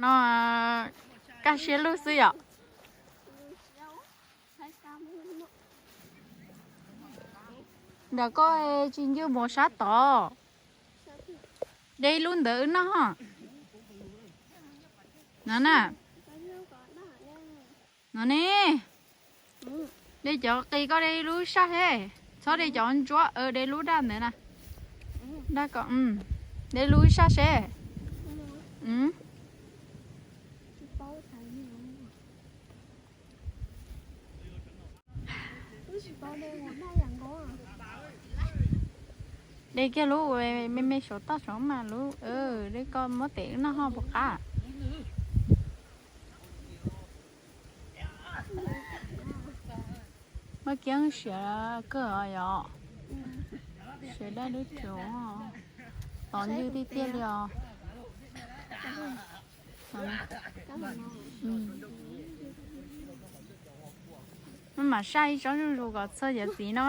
No kaj siab lug xwb yom. Ntawm koj tsis ncw mus sab tod. De ib lub ntawd wb noj ho. No na. No ne. De cov qis koj de ib lub saj seb. Txhob de cov ntsuab, de lub daj ntawd na. Daj ko, de lub saj seb. De kiag lub me me saum toj saud mas lub, de koj muab tes wb noj ho puas qab. Muaj kiab siav kawg os yom. Siav daj dub rhuv, tos ncw tiag tiag li os. Maj mam saj ib tsob zuj zus kom txog cov txiv no.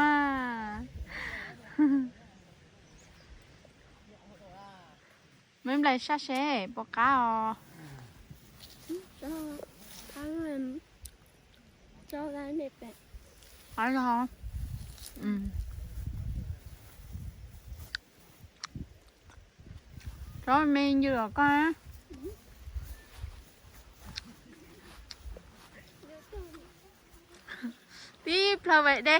Muab nplai saj seb puas qab os. Qab zog. Tsob me ncw los koj. Tib plhaw vam de.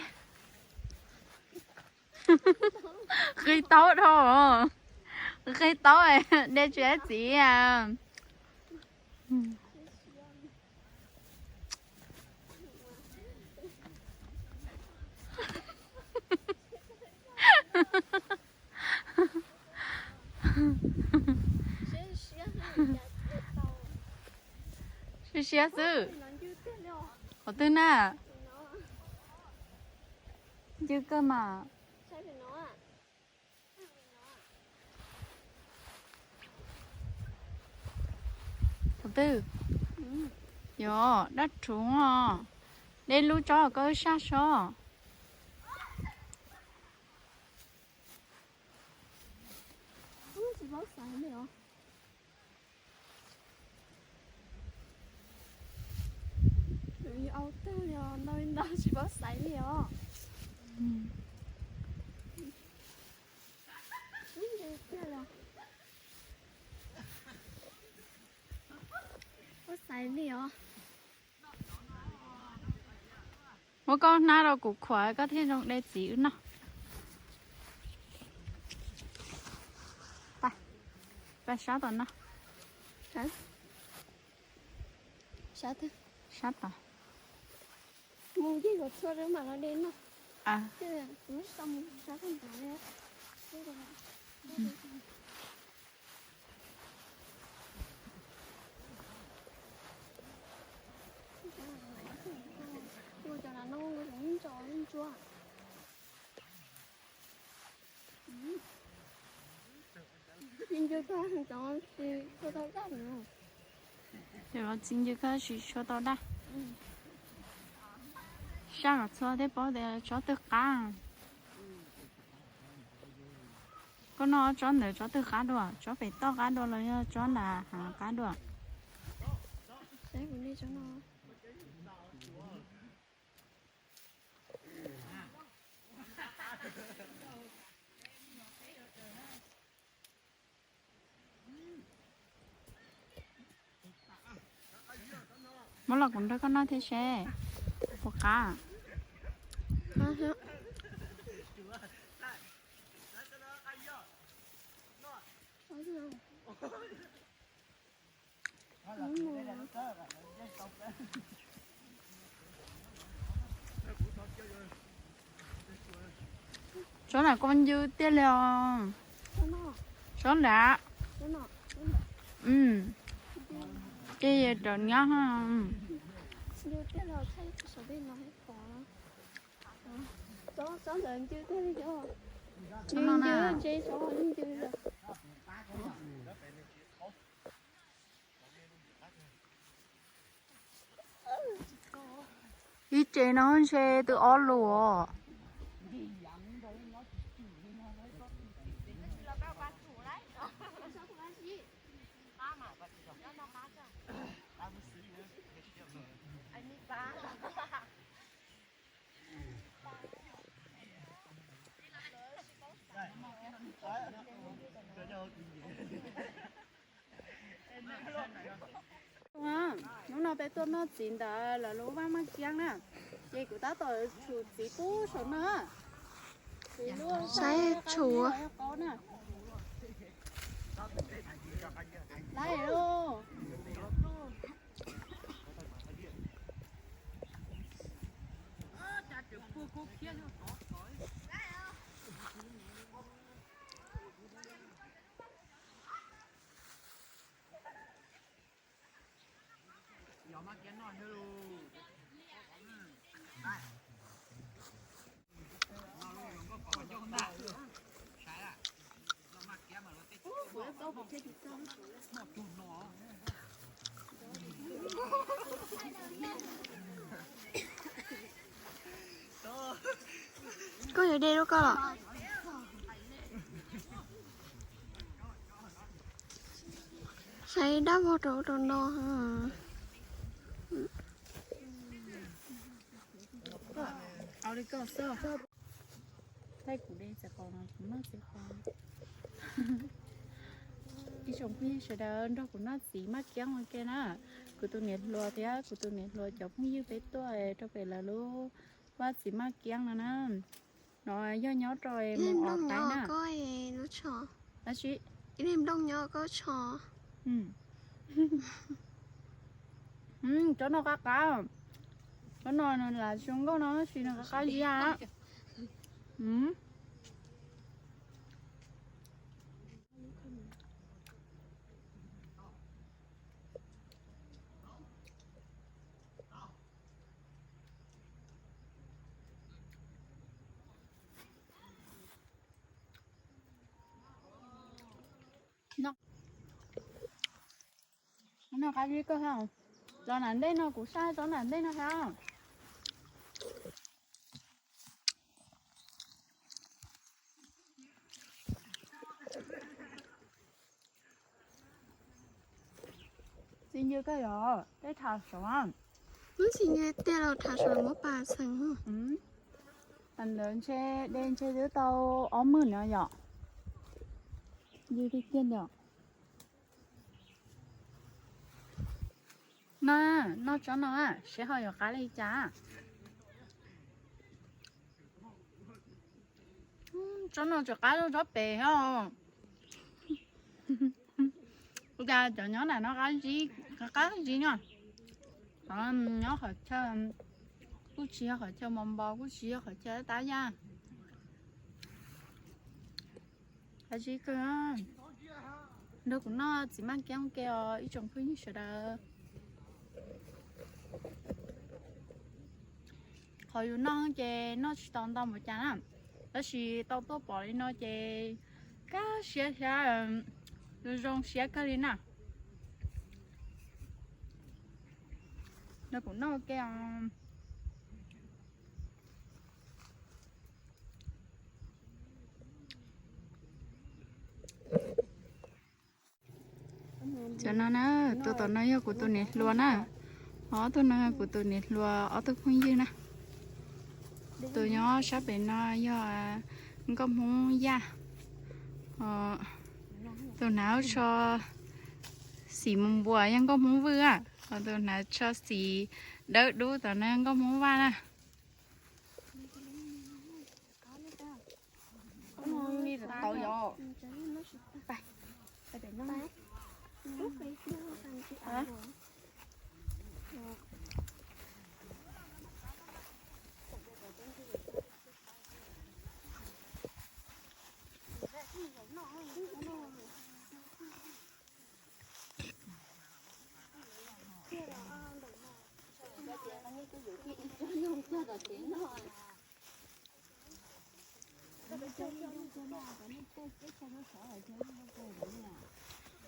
Qig taub dhau. Qig taub, de tsis txiv. Siab siab xwb. Qhov twg na? Ncw kawg mas. Qhov twg? Yog dab rhuv os. De lub tsob koj wb saj sob. Au tag li os, ntau li ntau tsis paub xaiv li os. Paub xaiv li os. Muab koj hnab rau kuv khuam koj thiaj zoo de txiv wb noj. Pab sab tom no. Sab tom. Mus yeej kom txhua rau mam los de noj. Ces los txiv ncw koj tsis tshua tau daj. Saj kom txhua thiaj paub tias tsob twg qab. Koj noj tsob ntawd tsob twg qab dua, tsob pem toj qab dua los yog tsob nram hav qab dua? Muab los kuv nrog koj noj thiab seb puas qab. Tsob nram koj ncw tiag li os. Tsob nram. Ces raws nyob. Ib tsev no ntshe twb ob lus os. Hnub no peb tuaj noj txiv ntawm lawv lub vaj Maj Kiab na, ces kuv tab tom tshum txiv pub saum no. Saib tshum. Laiv lauj. Koj yuav de rau koj los? Saib dab vog rau rau no. Thaij kuv de txiv qos no kuv noj txiv qos. Ib tsoom phooj ywg sawv daws nrog kuv noj txiv Maj Kiab ua ke na. Kuv tus niam hluas thiab kuv tus niam hluas cov phooj ywg peb tuaj rau pem lawv lub vaj txiv Maj Kiab no na. No yog nyob rau mus os taib na. Dab tsi? Nplooj nyob koj tsho. Cov no qab qab. Cov no lam zoo nkauj no tab sis nws qab qab ziab. No qab zib kawg ha. Tsob nram ntej no kuv saj tsob nram ntej no ha. Txi ncw kawg yom, tej tham saud. Txi ncw tiag los tham saud muab pas txheem. Ntawd ntshe de ntshe twb tau ob hmos no yom. Ncw tiag tiag yom. No, noj tsob no seb ho yuav qab li cas. Tsob no tseem qab tsob pem os. Ua cas cov nyob nram no qab zib, qab zib no. Nyob qhov chaw, kuj tsis yog qhov chaw mos npos, kuj tsis yog qhov chaw tab yaj. Qab zib kawg. Nrog kuv noj txiv maj kiab ua ke os ib tsoom phooj ywg sawv daws. Qhov yus noj ces noj tsis tau ntau npaum cas na, tab sis tau tuaj pom li no ces kaj siab thiab zoo siab kawg li na. Nrog kuv noj ua ke os. Cov no na, tus tom no yog kuv tus niam hluas na, ob tug no kuv tus niam hluas ob tug phooj ywg na. Tus nyob sab pem no yog nkauj Hmoob Yaj, tus hnav tsho xim mus npuas yog nkauj Hmoob Vwj, tus hnav tsho xim dawb dub tom no nkauj Hmoob Vaj na.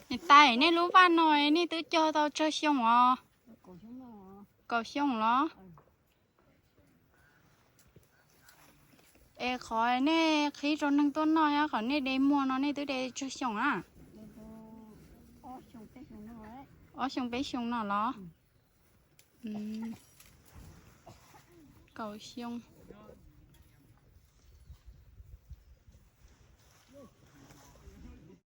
Niam tais, nej lub vaj no nej twb cog tau tsawg xyoo os? Kaum xyoo los? Es qhov nej qhib rau neeg tuaj noj, qhov nej de muag no nej twb de tsawg xyoo na? Ob xyoo peb xyoo no los? Mm. kaum xyoo.